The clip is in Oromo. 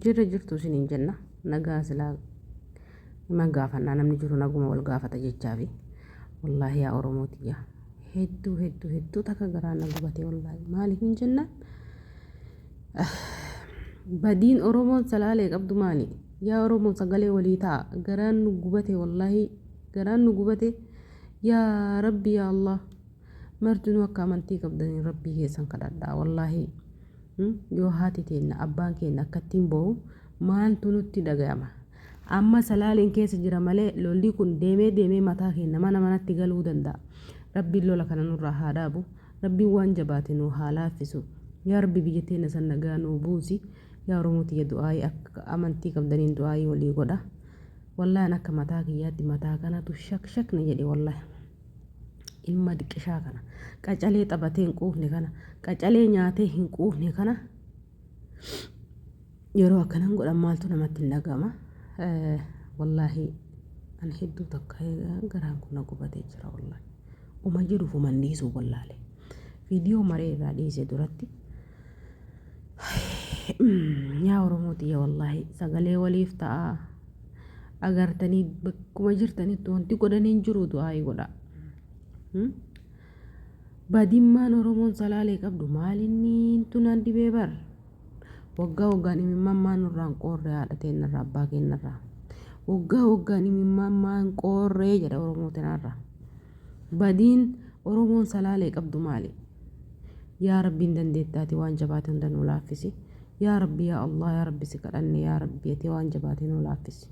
Jirra jirtu isiniin jenna. Nagaa silaa himan gaafannaa namni jiru naguma wal gaafata jechaafi. Wallaahi yaa Oromoo tiyya hedduu hedduu hedduu takka garaa na gubate wallaahi maaliif hin jennaan badiin Oromoon salaalee qabdu maali? Yaa Oromoo sagalee walii ta'a garaan nu gubate wallaahi garaan nu gubate yaa Rabbi yaa Allah martinuu akka amantii qabdaniin Rabbii keessan kadhadhaa wallaahi. Yoo haati teenna abbaan keenna akkattiin boo'u maaltu nutti dhagayama? Amma Salaaleen keessa jira malee lolli kun deemee deemee mataa keenna mana manatti galuu danda'a. Rabbiin lola kana nurraa haa dhaabu. Rabbiin waan jabaate nuu haa laaffisu. Yaa Rabbi biyya teenna san nagaa nuu buusi. Yaa Oromoo tiyya du'aa'ii akka amantii qabdaniin du'aa'ii walii godha. Wallaahi an akka mataa kiyyaatti mataa kanatu shak shak na jedhe wallaahi. Ilma diqishaa kana qacalee taphatee hin quufne kana qacalee nyaatee hin quufne kana yeroo akkanan godhan maaltu namatti hin dhaga'ama. Wallaahi an hedduu takka garaan kun na gubatee jira wallaahi. Uma jedhuuf uman dhiisuu wallaale. Viidiyoo maree irraa dhiise duratti yaa Oromoo tiyya wallaahi sagalee waliif ta'a. Agartanii bakkuma jirtanitti wanti godhanii hin jiru du'aa'ii godhaa. Badimmaan Oromoon salaalee qabdu maal inni tunaan dhibee bar. Waggaa waggaan imimmaan maa nurraan qoorree haadha teennarraa abbaa keennarraa. Waggaa waggaan imimmaan maan qoorree jedha Oromoo tanaarraa. Badiin Oromoon salaalee qabdu maali? Yaa Rabbiin dandeettaati waan jabaate hunda nuu laaffisi. Yaa Rabbi yaa Allah yaa Rabbi si kadhanne yaa Rabbi ati waan jabaate nuu laaffisi.